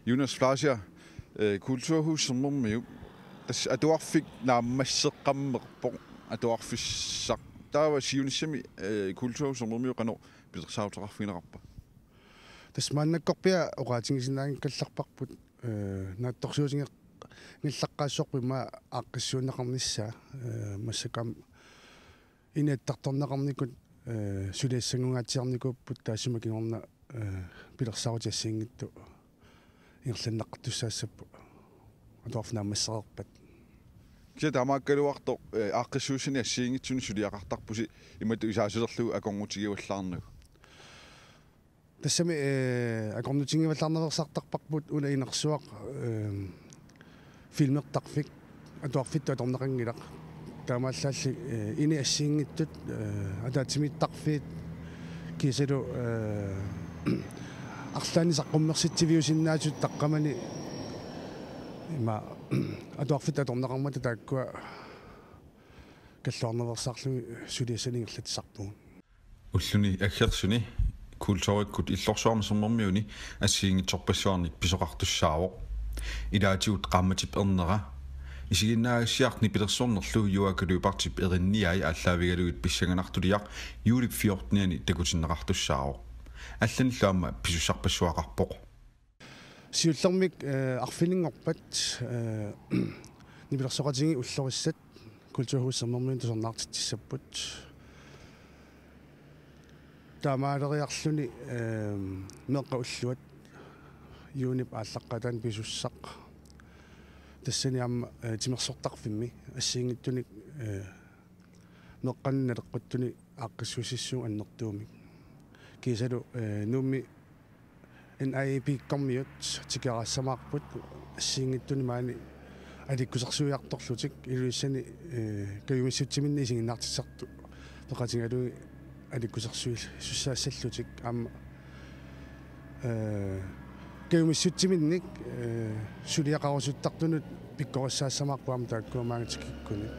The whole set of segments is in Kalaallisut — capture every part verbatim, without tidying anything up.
Jonas Fleischer, eh, Kulturhus Sermermiup, tassa atuarfik naammasseqqammerpoq, atuarfissaq. Taava siunissami, eh, Kulturhus Sermermiut qanoq pilersaaruteqarfigineqarpa? Tassa maannakkorpiaq oqaatigisinnaanngikkallarparput, eh, naatsorsuutigillaqqaassorput immaqa aaqqissuunneqarnissaa, eh, massakkut aamma ini attartorneqarnikut, eh, suliassangungaatsiarnikuupput, taassuma kingorna, eh, pilersaarutit assigiinngitsut ingerlanneqartussaassapput atuarfik naammassereerpat. Kisianni taamaakkaluartoq, eh, aaqqissuussani assigiinngitsuni suliaqartarpusi imatut isaasulerlugu akornutigivallaarnagu. Tassami, eh, akornutigivallaarnaveersaartarparput una inersuaq, eh, filmertarfik atuarfittut atorneqanngilaq. Taamaallaalli, eh, ini assigiinngitsut, eh, ataatsimiittarfiit kiisalu, eh, arlaannik saqqummersitsiviusinnaasut taqqamani ima atuarfittut atorneqarmata taakkua kalluarnaveersaarlugit suliassanik ingerlatsisarpugut. Ulluni aggersuni Kulturikkut Illorsuarmi Sermermiuni assigiinngitsorpassuarnik pisoqartussaavoq. Ilaatigut qaammatip ernera isiginnaagassiaq nipilersornerlu Juaaka Lyberthip erinniai aallaavigalugit pissanganartuliaq juulip fjortenianni takutinneqartussaavoq. Allanillu aamma pisussarpassuaqarpoq. Siullermik, eh, arfininngorpat, eh, nipilersoqatigiit ullorissat Kulturhus Sermermiuni tusarnaartitsissapput. Taamaaleriarluni, eh, meeqqat ulluat juunip aallaqqaataani pisussaq. Tassani aamma, eh, timersortarfimmi assigiinngitsunik, eh, meeqqanut naleqquttunik aaqqissuussissummik annertuumik. Kiisalu, eh, Nuummi N I A P-kkormiut tikeraassamaarput assigiinngitsunik maani alikkusersuiartorlutik Ilulissani, eh, kajumissutsiminnik isiginnaartitsisartut peqatigalugit alikkusersuisussaassallutik aamma, eh, kajumissutsiminnik, eh, suliaqarusuttartunut pikkorissaassamaarput aamma taakkua maanga tikikkunik.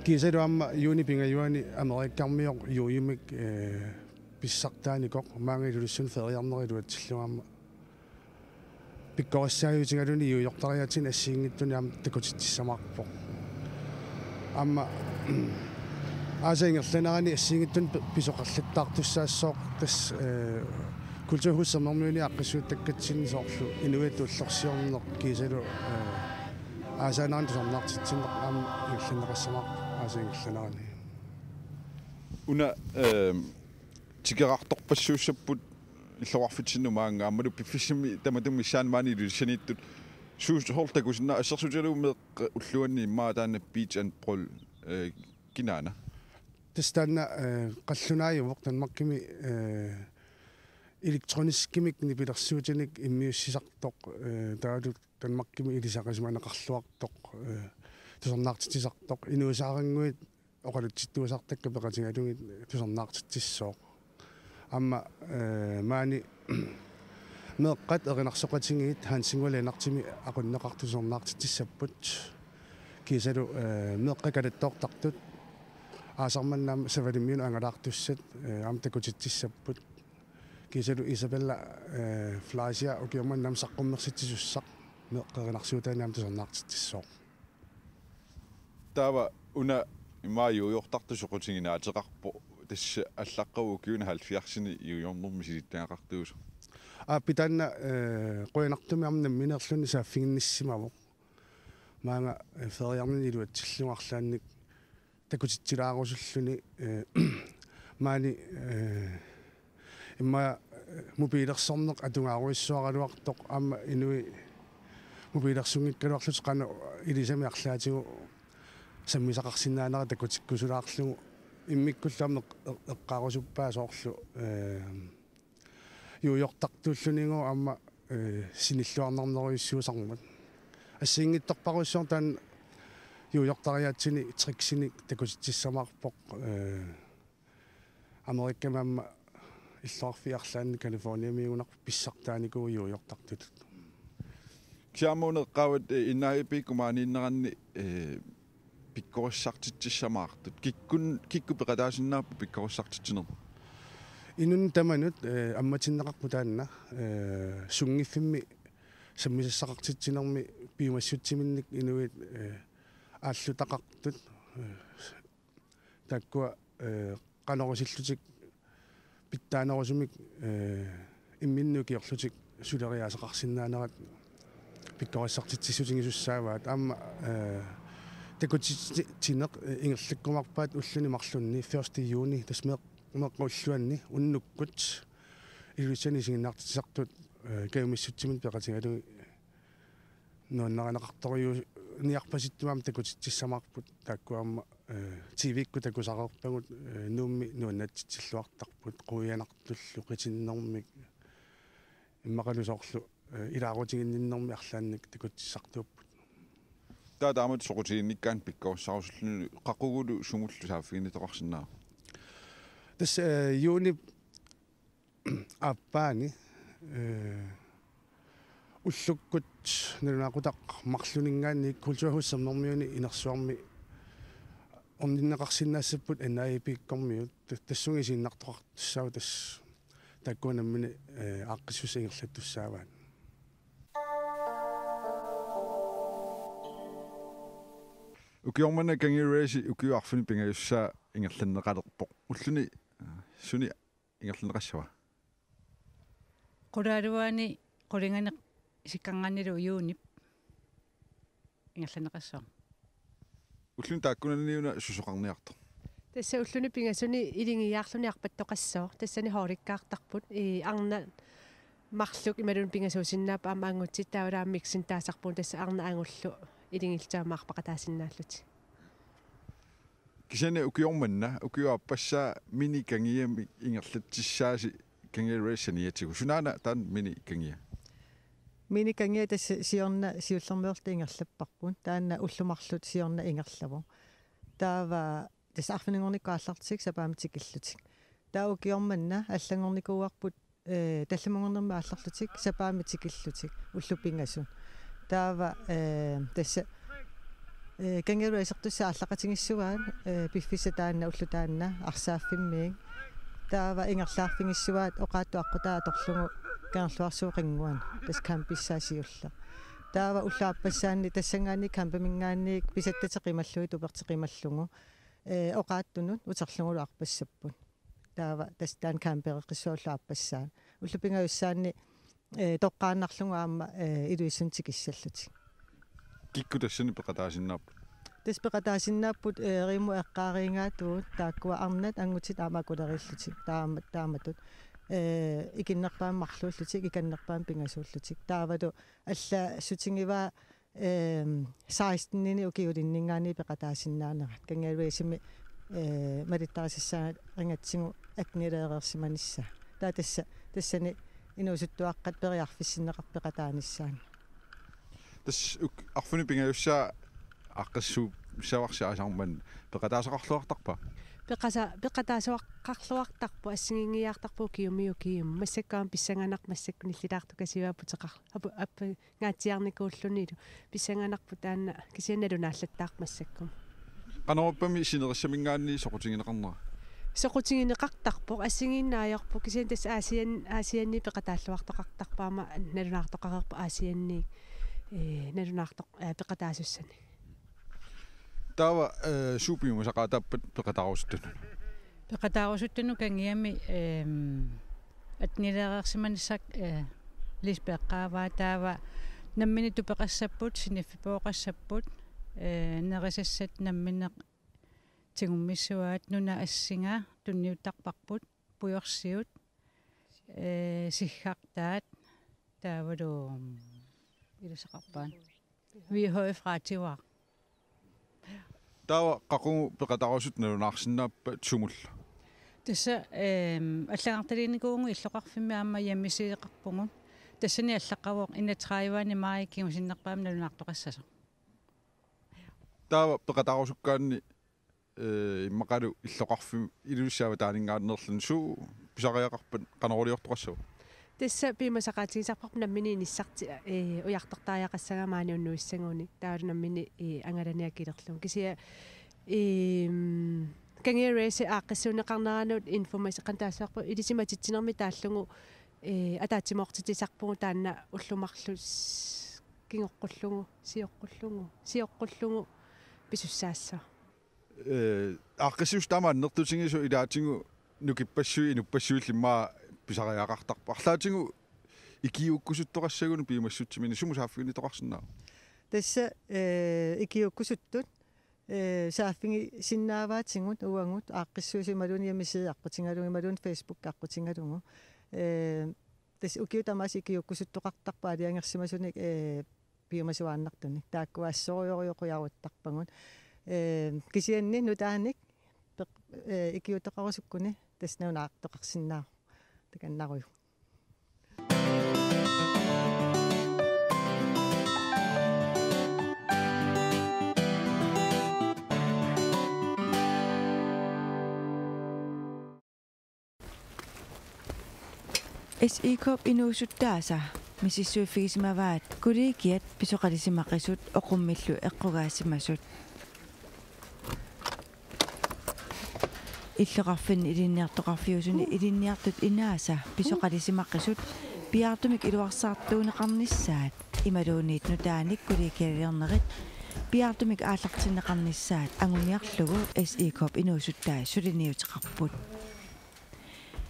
Kiisalu aamma juunip pingajuani Amerikkarmioq juujumik, eh, pissartaanikoq maanga Ilulissanut feriarneq iluatsillugu aamma pikkorissaajutigaluni juujortariaatsini assigiinngitsuni aamma takutitsissamaarpoq. Aamma aasap ingerlanerani assigiinngitsunik pi-, pisoqarlattaartussaassooq tassa, eh, Kulturhus Sermermiuni aaqqissuuttakkatsinni soorlu inuiattut ullorsiorneq kiisalu, eh, aasaanerani tusarnaartitsinneq aamma ingerlanneqassamaarpoq aasap ingerlanerani. Una, eh, tikerartorpassuussapput illoqarfitsinnut maanga aammalu piffissami tamatuma missaani maani Ilulissaniittut. Suut soorlu takusinnaa-, assersuutigalugu meeqqat ulluanni immaqa taanna Beach and Brawl, eh, kinaana? Tassa taanna, eh, qallunaajuvoq Danmarkimi, eh, elektroniskimik nipilersuutinik immiussisartoq, eh, taavalu Danmarkimi ilisarisimaneqarluartoq, eh, tusarnaartitsisartoq, inuusaarannguit oqalutsittuusartakkat peqatigalugit tusarnaartitsissooq. Aamma, eh, maani meeqqat erinarsoqatigiit Hans Ingvar Lennartimi aqunneqartut tusarnaartitsissapput. Kiisalu, eh, meeqqat kalattoortartut aasaq manna aamma Savalimmiunut angalaartussat, eh, aamma takutitsissapput. Kiisalu Isabella, eh, Fleischer ukioq manna aamma saqqummersitsisussaq meeqqat erinarsuutaanni aamma tusarnaartitsissooq. Taava una immaqa juujortartut soqutiginaateqarpoq, tassa allaqqavoq ukiuni halvfjerdsini juujornermi misilittagaqartuusoq. Aappi taanna, eh, qujanartumik aamma nammineerluni saaffiginnissimavoq. Maanga, eh, feriarnini iluatsillugu arlaannik takutitsilaarusulluni, eh, maani, eh, immaqa, eh, mobilersorneq atugaarujussuaraluartoq aamma inuit mobilersunngikkaluarlutik qanoq ilisami arlaatigut sammisaqarsinnaanera takutikkusulaarlugu immikkullu aamma eq-, eq-, eqqaarusuppaa soorlu, eh, juujortartuullunigu aamma, eh, sinilluarnarnerujussuusarmat. Assigiinngitsorpassuarnik taanna juujortariaatsini tricksinik takutitsissamaarpoq, eh, Amerikami aamma illoqarfiit arlaanni Californiamiugunarpoq pissartaanikuuvoq juujortartutut. Kisianni aamma una eqqaavat, eh, N I A P-kkut maaniinneranni, eh, pikkorissartitsissamaartut. Kikkun-, kikkut peqataasinnaapput pikkorissartitsinermut? Inunnut tamanut, eh, ammatinneqarpoq taanna, eh, sunngiffimmi sammisassaqartitsinermi piumassutsiminnik inuit, eh, aallutaqartut, eh, taakkua, eh, qanoq isillutik pitsaanerusumik, eh, imminnut ukiorlutik suleriaaseqarsinnaanerat pikkorissartitsissutigisussaavaat. Aamma, eh, takutitsineq, eh, ingerlakkumaarpaat ulluni marlunni første juni, tassa meeq-, meeqqat ulluanni unnukkut Ilulissani isiginnaartitsisartut, eh, kajumissutsiminnik peqatigalugit nuannarineqartorujussuusarpasittumik aamma takutitsissamaarput, taakku aamma, eh, T V-kkut takusareerpagut, eh, Nuummi nuannatsitsilluartarput, quianartullu qitinnermik immaqalu soorlu, eh, ilaarutiginninnermi arlaannik takutitsisartuupput. Taava taamatut soqutiginnikkaanni pikkorissarusulluni qaqugulu sumullu saaffiginnittoqarsinnaava? Tassa, eh, juunip aappaani, eh, ullukkut nalunaaqutaq marlunninngaanniit Kulturhus Sermermiuni inersuarmi orninneqarsinnaassapput N A I P-kkormiut, ta-, tassunga isiginnaartoqartussaavoq, tassa taakkua nammineq, eh, aaqqissuussat ingerlattussaavaat. Ukioq manna Kangaroo Race ukiup arfineq-pingajussaa ingerlanneqalerpoq. Ulluni, eh, suni ingerlanneqassava? Qulaaluaani qulinganeq isikkarngaanniillu juunip ingerlanneqassaaq. Ulluni taakkunaniuna susoqarniartoq? Tassa ulluni pingasuni ilingiaarluni arpattoqassooq. Tassani holdikkaartarput, ii, arnat marluk imaluunniit pingasuusinnaapput aamma angutit, taavalu aamma mixingi taasarpugut, tassa arnat angullu ilingillutik aamma arpaqataasinnaallutik. Kisianni ukioq manna, ukiup aappassaa Mini Kangiamik ingerlatsissaasi Kangaroo Race saniatigut. Sunaana taanna Mini Kangia? Mini Kangia tassa siorna siullermeerluta ingerlapparput. Taanna ullut marluk siorna ingerlavoq. Taava tassa arfininngornikkut aallarlutik sapaammi tikillutik. Taava ukioq manna allanngornikuuarput, eh, tallimanngornermi aallarlutik sapaammi tikillutik ullut pingasut. Taava, eh, tassa, eh, Kangaroo Racertussat aallaqatigiissuaat, eh, piffissaq taanna ulloq taanna arsaaffimmiit. Taava ingerlaarfigiissuaat oqaatsut aqqutaa atorlugu Kangerluarsuup qinnguani, tassa campissaa siulleq. Taava ullut aappassaanni tassanngaanniit campiminngaanniit pisattatik qimallugit tupertik qimallugu, eh, oqaatsunut uterlugulu arpassapput. Taava tassa taanna campereqqissaaq ullut aappassaat. Ullut pingajussaanni, eh, toqqaannarlugu aamma, eh, Ilulissani tikissallutik. Kikkut tassani peqataasinnaapput? Tassa peqataasinnaapput, eh, Rimu eqqaariingaatut, taakkua arnat angutit aamma akuleriillutik. Taama-, taamatut, eh, ikinnerpaamik marluullutik, ikannerpaamik pingasuullutik. Taavalu allaassutigivaat, ehm, sekstenini ukiulinninngaanniit peqataasinnaanerat. Kangaroo Racemi, eh, malittarisassarigatsigu attenileereersimanissaa. Taava tassa, tassani inuusuttuaqqat periarfissinneqarput peqataanissaannut. Tassa uk-, arfineq-pingajussaa aaqqissuussavarsi aasaq manna peqataasoqarluartarpa? Peqasa-, peqataasoqarluartarpoq, assigiinngiiaartarpoq ukiumiit ukiumut. Massakkut aamma pissanganarpoq, massakkut nillilaartukasiuaat puteqar-, apu-, apu-, ngaatsiarnikuullunilu. Pissanganarpoq taanna, kisianni nalunaallattaarpoq massakkut. Qanoq ippa sinerissaminngaanniit soqutigineqarnera? Soqutigineqartarpoq, assigiinnaajorpoq, kisianni tassa Aasian-, Aasianni peqataalluartoqartarpoq, aamma nalunaartoqareerpoq Aasianni, ee, nalunaartoq-, ee, peqataasussani. Taava, eh, suut piumasaqaataappat peqataarusuttunut? Peqataarusuttunut Kangiami, ehm, attenileereersimanissaq, eh, Lisbeth eqqaavaa, taava nammineq tupeqassapput, siniffippoqassapput, eh, nerisassat nammineq tigummissuaat, nunap assinga tunniuttarparput, pujorsiut, eh, siggartaat, taavalu ilisaqarpaat. V H F-ip raatiuaq. Taava qaqugu peqataarusuttut nalunaarsinnaappat sumullu? Tassa, ehm, allagartaliinikuuvugut illoqarfimmi aamma hjemmesideqarpugut. Tassani allaqqavoq enogtredive-ani maj kingusinnerpaamik nalunaartoqassasoq. Taava peqataarusukkaanni, eh, immaqalu illoqarfimmi Ilulissat avataaninngaanneerluni suut pisariaqarpat, qanoq iliortoqassava? Tassa piumasaqaatigisarparput nammineq inissarti-, eh, ujartortariaqassagama maani unnuissaguni. Taavalu nammineq, eh, angalaniakilerlugu. Kisianni, ehm, Kangaroo Race aaqqissuunneqarneranut information qanoq taassavarput, ilisimatitsinermi taallugu Ee, ataatsimoortitsisarpugut taanna ullut marluk s-, kingoqqullugu, sioqqullugu, sioqqullugu pisussaassaaq. Ee, aaqqissuussat taama annertutigisut ilaatigut nukippassuit inuppassuillu immaqa pisariaqartarput. Arlaatigut ikiuukkusuttoqassagunik piumassutsiminnik sumut saaffiginnittoqarsinnaava? Tassa, ee, ikiuukkusuttut, ee, saaffigisinnaavaatigut uagut aaqqissuussat imaluunniit hjemmeside aqqutigalugu imaluunniit Facebook aqqutigalugu. Ee, tassa ukiut tamaasa ikiuukkusuttoqartarput aalajangersimasunik, ee, piumasuaannartunik. Taakkua assorujussuaq qujaruttarpagut. Ee, kisianni nutaanik peq-, ee, ikiuuttoqarusukkuni tassa nalunaartoqarsinnaavoq. Takannarujuk. S I K-p inuusuttaasa misissuiffigisimavaat kollegiat pisoqalisimaqisut oqummillu eqqugaasimasut. Illoqarfinni ilinniartoqarfiusuni ilinniartut inaasa pisoqalisimaqisut piaartumik iluarsaartuunneqarnissaat imaluunniit nutaanik kollegialiornerit piaartumik aallartinneqarnissaat anguniarlugu S I K-p inuusuttai suliniuteqarput.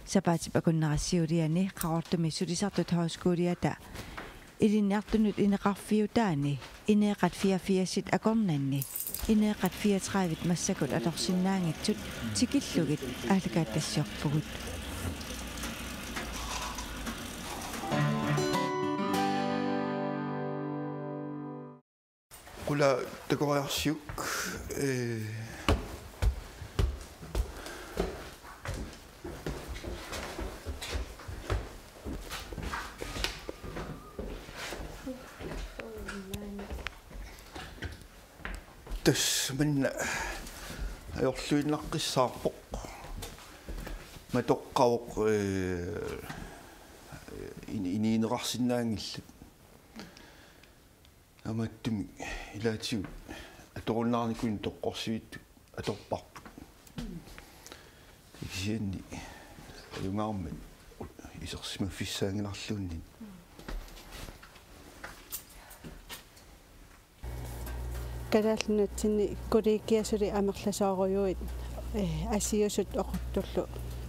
Sapaatip akunnerassiuliani Qaqortumi sulisartut højskoliata ilinniartunut ineqarfiutaani ineeqat fireogfirsit akornanni ineeqat fireogtredivet massakkut atorsinnaanngitsut tikillugit aallakaatitassiorpugut. Qulaa takoriarsiuk, ee, tassa manna ajorluinnaqqissaarpoq. Matoqqavoq, ee, ini-, inigineqarsinnaanngillat. Taamaattumik ilaatigut atorunnaarnikuunik toqqorsivittut atorparput. Kisianni ajunngitsunik isersimaffissaanngilarluunniit. Kalaallit Nunatsinni kollegiat suli amerlasoorujuit, ee, asiusut oquttullu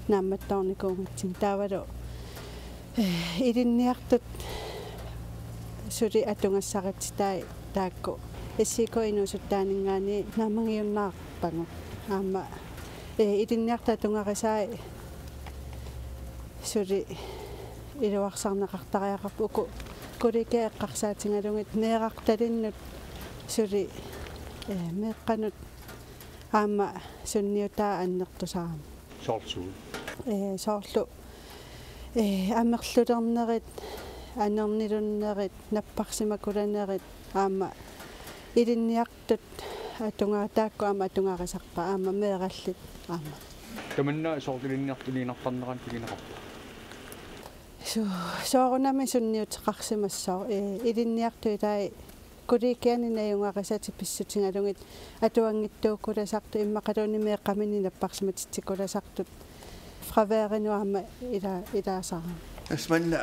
naammattoornikuugatsigit taavalu, ee, ilinniartut suli atugassarititai taakku S I K inuusuttaaninngaanniit naammagiunnaarpagut. Aamma, ee, ilinniartut atugarisai suli iluarsarneqartariaqarput uku kollegiat eqqarsaatigalugit meerartalinnut suli, ee, meeqqanut aamma sunniutaa annertusarami. Soorlu? Ee, soorlu, ee, amerlulernerit, anernilunnerit, napparsimakulanerit aamma ilinniartut atuga-, taakku aamma atugarisarpaat aamma meerallit aamma. Tamanna soorlu ilinniartut ilinniartarneranni pigineqarpa? Su-, soorunami sunniuteqarsimassooq, ee, ilinniartut ilai kollegiani najugarisatik pissutigalugit atuanngitsuukkulasartut immaqaluunniit meeqqaminnik napparsimatitsikulasartut. Fraværsinut aamma ila-, ilaasarami. Tassa manna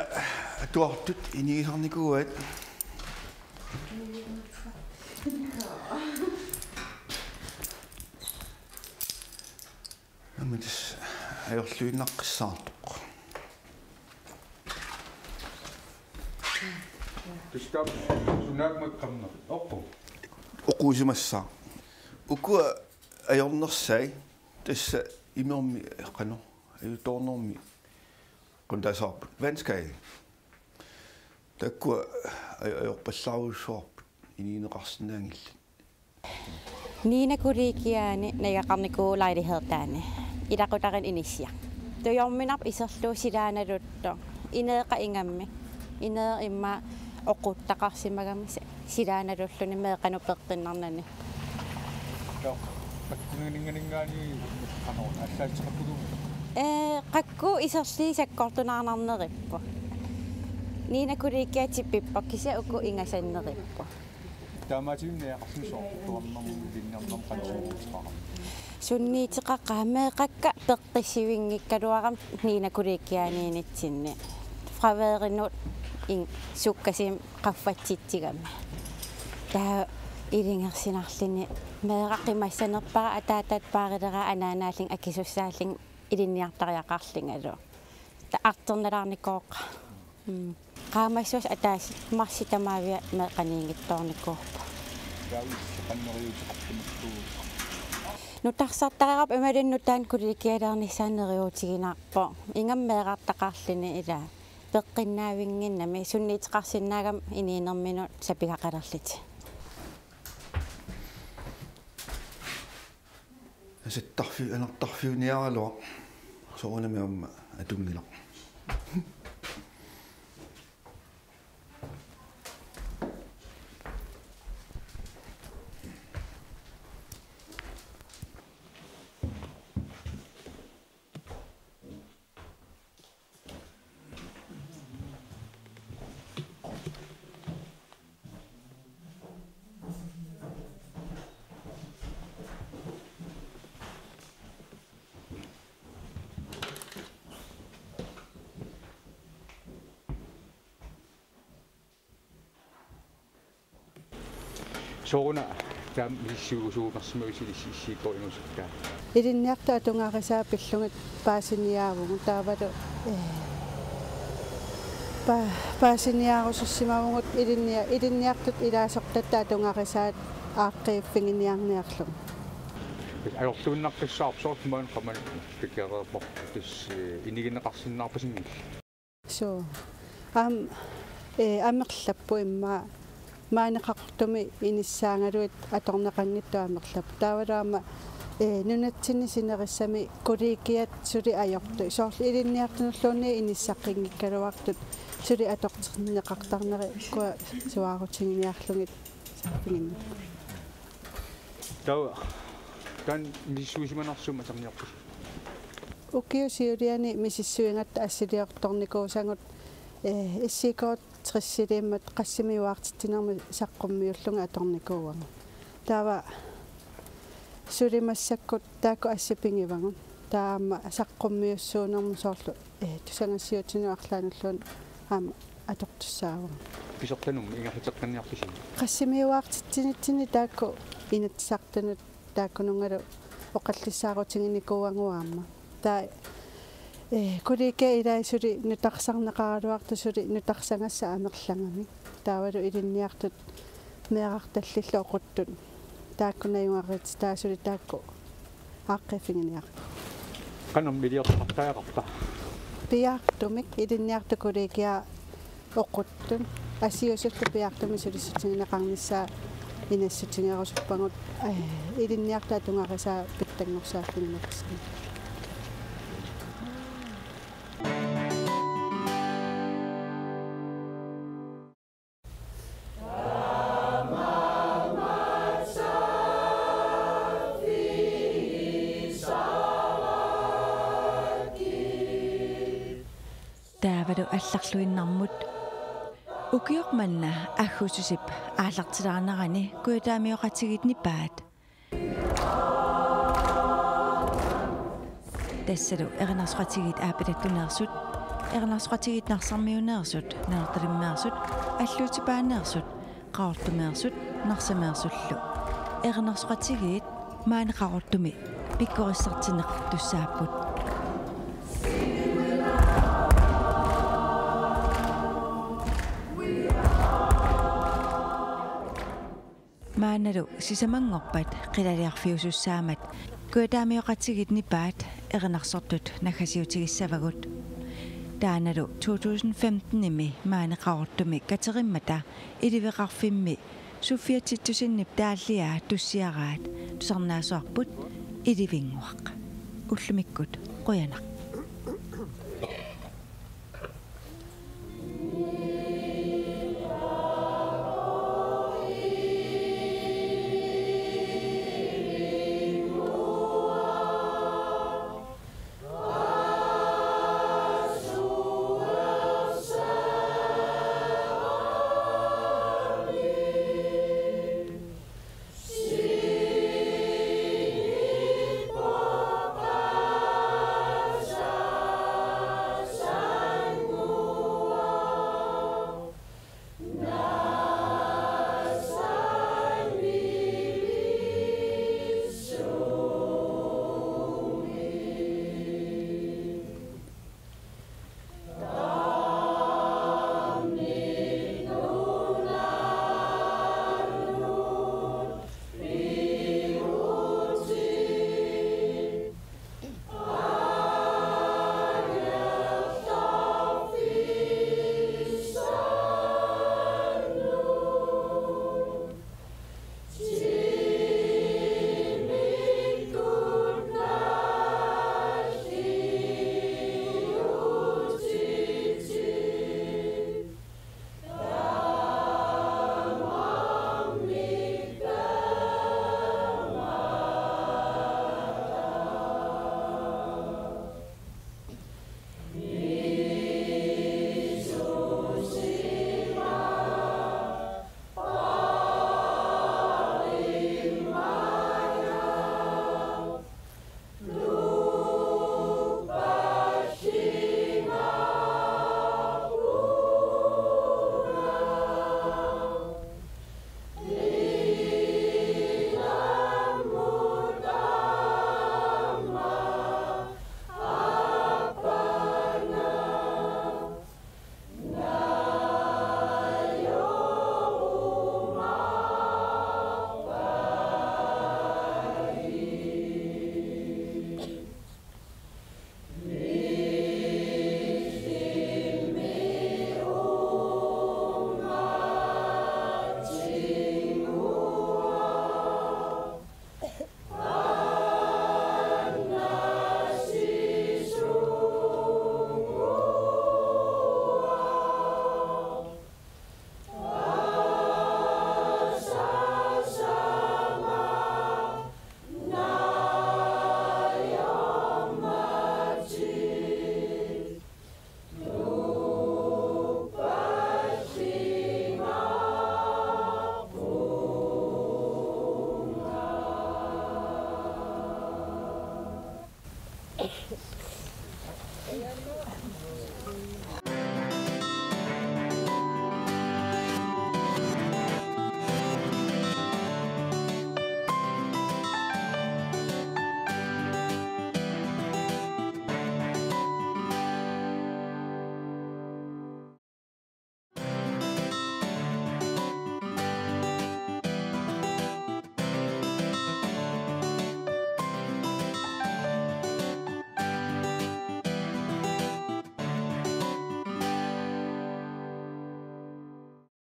atuartut inigisarnikuuaat. Aamma tassa ajorluinnaqqissaartoq. Tassa sunaaffa qamma oqqu. Oqqusimassaaq. Ukua ajornersai tassa imermi qanoq ajutoornermi quntasaarput. Vandskade. Taakkua aj-, ajorpallaarujussuarput inigineqarsinnaanngillat. Niende kollegiaani najugaqarnikuuvoq lejligheertaani. Ilaqutariinni inissiaq. Tujorminarpoq iserlugu silaannarluttoq. Ineeqat ingammik. Ineeq immaqa oquttaqarsimagami si-, silaannarlulluni meeqqanut peqqinnarnani. Joo, pakkuninganingaanni qanoq allaatseqarpugut? Ee, qakku iserlii sakkortunaarnarnerippoq. Niende kollegiat tippippoq kisianni uku ingasannerippoq. Taamaattumik najugaqarluni soorlu tuarnermut ilinniarnermut qanoq sunniuteqaqaat? Sunniuteqaqaat meeqqakka peqqissivinngikkaluaramik Niende kollegianiinnitsinni. Fraværerunut in-, sukkasuumik qaffatsitsigami. Taava ilungersunarluni meeraq qimassanerpara, ataatat paarilerai anaanaallunga akisussaallunga ilinniartariaqarlungalu. Taava artornalaarnikooqaaq. Mm. Qaamassuseq ataaseq marsip tamaavia meeqqaniinngitsoornikuuvoq. Taava issi qanoq neriuuteqarsimallugit? Nutarsartariaqarpoq imaluunniit nutaanik kollegialeernissaanut neriuutigineqarpoq. Ingammik meerartaqarluni, ila peqqinnaavinnginnami sunniuteqarsinnaagami inuunerminut sapigaqalerlutik. Asattarfi-, anartarfiuniaraluaq. Soorunami aamma atunngilaq. Sooruna taama misissuisuunersimaviuk ilissi S I K-p inuusuttaa? Ilinniartut atugarisaat pillugit paasiniaavugut taavalu, ee, pa-, paasiniaarusussimavugut ilinnia-, ilinniartut ilaasortatta atugarisaat aaqqiiffiginiarniarlugit. Ajorluinnartussaavoq soorlu maani qamani pikereerpoq, tassa, ee, inigineqarsinnaarpasinngillat. Suu. Aamma, ee, amerlapput immaqa maani Qaqortumi inissaagaluit atorneqanngitsut amerlapput. Taavalu aamma, ee, nunatsinni sinerissami kollegiat suli ajortut. Soorlu ilinniartunulluunniit inissaqqinngikkaluartut suli atortinneqartarneri ukua suaarutiginiarlugit saaffiginnarlugit. Taava, taanna misissuisimanersuummat atorniarpisi? Ukiup siuliani misissuigatta assiliortornikuusagut, ee, S I K tressiliimmat Qassimiuaartitsinermi saqqummiullugit atornikuuagut. Taava suli massakkut taakku assut pigivagut. Taava aamma saqqummiussuunermut soorlu, ee, tusagassiuutinut arlaannulluunniit aamma atortussaavagut. Pisortanummi ingerlateqqinniarpisi? Qassimiuaartitsinitsinni taakku Inatsisartunut taakkununngalu oqallissaarutiginikuuagut aamma. Taava, ee, kollegiat ilaat suli nutarsarneqaraluartut suli nutarsagassat amerlagamik. Taavalu ilinniartut meerartallillu oquttut taakku najugaritik taava suli taakku aaqqiiffiginiarput. Qanoq iliortoqartariaqarpa? Piaartumik ilinniartut kollegiat oquttut. Assiusullu piaartumik sulissutigineqarnissaa inassutigerusuppagut, ee, ilinniartut atugarisaat pitsanngorsaaffigineqarsinnaavoq. Taavalu allarluinnarmut ukioq manna aggustip aallartilaarnerani kujataamioqatigiit nipaat. Tassalu erinarsoqatigiit Aapilattuneersut, erinarsoqatigiit Narsarmiuneersut, Nanortalimmeersut, Alluutipaaneersut, Qaqortumeersut, Narsameersullu. Erinarsoqatigiit maani Qaqortumi pikkorissartinneqartussaapput. Maannalu sisamanngorpat qilaliarfiusussaammat kujataamioqatigiit nipaat erinarsortut naggasiutigissavagut. Taannalu to tusind femtenimi maani Qaqortumi katerimmata iliveqarfimmi Sofia Titusenip taalliaa tussiaraat tusarnaasuarput Ilivinnguaq. Ullumikkut qujanaq.